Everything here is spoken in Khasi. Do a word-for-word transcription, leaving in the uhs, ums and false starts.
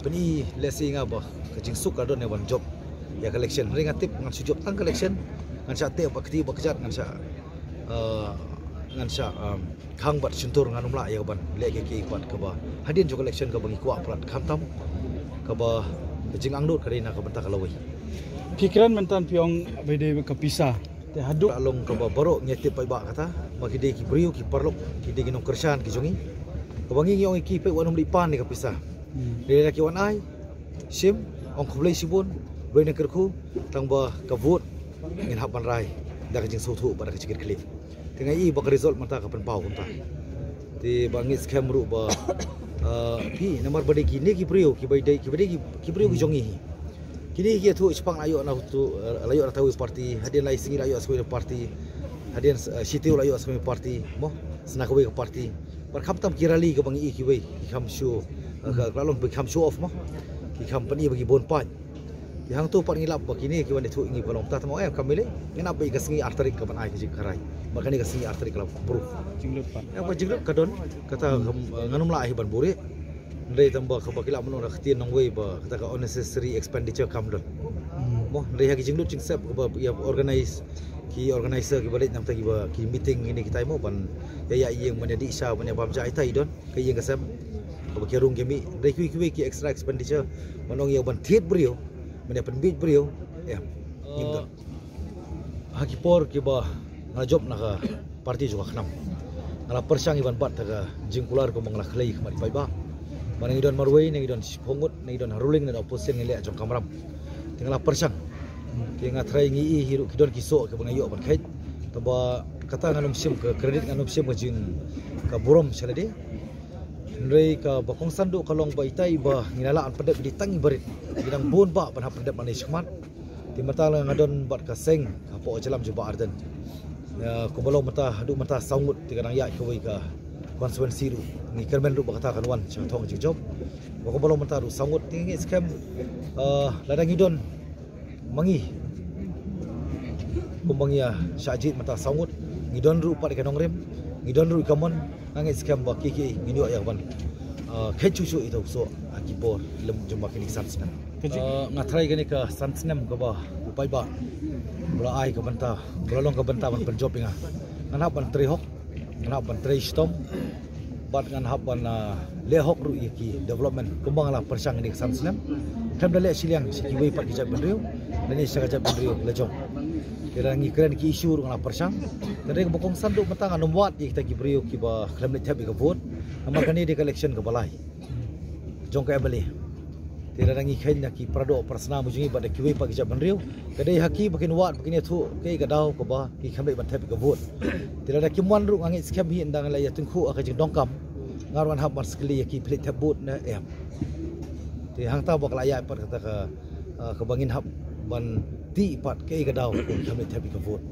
Ni lehse nga ba ka jingsuk ka don ïa ban jop ïa ka election. Hynrei nga tip ngan shu jop tang ka election. Ngan shah teh ba kti ba kjat ngan shah, eh, ngan shah, um, khang bad shyntur, ngan ym lah ïa ka ban leh kiei kiei pat kaba hadien jong ka election kaba ngi kwah palat, khamtam kaba ka jingangnud ka dei na ka bynta ka lawei. Phi kren mynta phi ong ba dei ka pisa. Te haduh la long kaba baroh ngi tip paidbah kata ba ki dei ki briew ki paralok, ki dei ki nongkyrshan ki jong ngi. Kaba ngi ngi ong ïa ki peit, wat nym leit pan ïa ka pisa. Hmm. Dei na ki wan ai shim, ong khublei shibun, briew nang kyrkhu, tang ba ka vote ngin hap ban rai da ka jingsngewthuh bad da ka jingkitkhlieh. Te nga i ba ka result mynta ka pynpaw kumta. Te ba ngi skhem ruh ba, ah, phi namar ba dei kine ki briew kiba dei, kiba dei ki, ki briew ki jong ngi hi. Kine ki ïathuh shaphang la ïoh na utu, eh, la ïoh na tawei party, hadien lai sngi la ïoh sa kawei party, hadien, eh, shitiew la ïoh sa kawei party, mo, sna kawei ka party. Bad khamtam ki rally kaba ngi i kiwei ki kham show, eh, ka, ka long ba ki kham show off, mo, ki kham pyni ba ki bun paid. Ki hangto pat ngi lap ba kine ki wan ïathuh ïa ngi ba long ta tamo, eh, kam mih lei. Ngin ap ba ka sngi ar tarik ka ban ai ka jingkharai. Ba kane ka sngi ar tarik ka la proof. Jinglut pat. Ïa ba jinglut ka don, kata, hmm, kam, eh, ngan ym lah hi ban buhrieh. Hynrei tang ba kaba ki lah ban ong da ka ktien nongwei ba kata ka unnecessary expenditure kam don. Hmm. Mo, hynrei ha ki jinglut jingsep kaba ïa organize, ki organizer kiba leit na bynta kiba ki meeting kine kitai, mo, ban ïa ïa ïeng, ban ïa dih sha, ban ïa bam ja, ita i don ka ïing ka sem kaba ki rung ki mih. Hynrei kiwei kiwei ki extra expenditure ban ong ïa ban thied briew, ban ïa pynbiej briew, em, ngim don. Ha ki por kiba nga la jop na ka party jong ka KHNAM, nga la pyrshang ïa ban bat da ka jingkular kumba nga la khlei ha khmat ki paidbah. Ba na ngi don marwei, na ngi don shiphew ngut, na ngi don ha ruling, na ngi don opposition, ngi leh jong ka kamram. Te nga la pyrshang. Te nga tharai ngi i hi ruh ki don ki soh kiba nga ïoh ban kheit. Tangba kata ngan ym shim ka credit, ngan ym shim ka jing, ka burom sha lade. Hynrei kaba kongsan duh ka long ba ita i ba ngi la lah ban pyndep, ki dei tang i barit. Ki dang bun bah ban hap pyndep mane shakhmat. Te mynta la nga don bad ka seng hapoh jylla jong Bah Ardent. Ïa, kumba long mynta, haduh mynta saw ngut, te ka dang ïaid kawei ka constituency ruh. Ngi kyrmen ruh ba kata kan wan sha thong jingjop. Ba kumba long mynta ruh saw ngut, te ngi skhem, eh, lada ngi don ma ngi kumba ngi ïa shah jied mynta saw ngut, ngi don ruh pat ïa ka nongrim, ngi don ruh ïa ka mon, nga ngeit skhem ba kiei kiei ngin ïoh ïa ka ban, ah, kheit shuh shuh ïa uta u soh ha ki por lem jong ba kine ki san snem. Ah, nga tharai kane ka san snem kaba u paidbah u la ai ka bynta, u la long ka bynta ban pynjop ïa nga. Ngan hap ban trei hok, ngan hap ban trei shitom, bad ngan hap ban, ah, leh hok ruh ïa ki development kumba nga la pyrshang ïa kine ki san snem. Khlem da leh shiliang sha kiwei pat ki jaitbynriew, lane sha ka jaitbynriew la jong. Te lada ngi kren ki issue ruh nga la pyrshang. Te dei kaba kongsan duh mynta ngan ym wad ïa kita ki briew kiba khlem leit thep ïa ka vote. Namar kane dei ka election kaba lai jong ka MLA. Te lada ngi kheiñ na ki paradoh parasnam jong ngi bad da kiwei pat ki jaitbynriew, ka dei ha ki ba kin wad, ba kin ïathuh kaei ka daw kaba ki khlem leit ban thep ïa ka vote. Te lada kim wan ruh nga ngeit skhem hi ynda nga la ïatyngkhuh ha ka jingdonkam, nga ruh ngan hap ban skylli ïa ki, phi leit thep vote ne em. Te hangta ba ka la ïaid pat kata ka, ah, kaba ngin hap ban tih pat kaei ka daw kaba ki khlem leit thep ïa ka vote.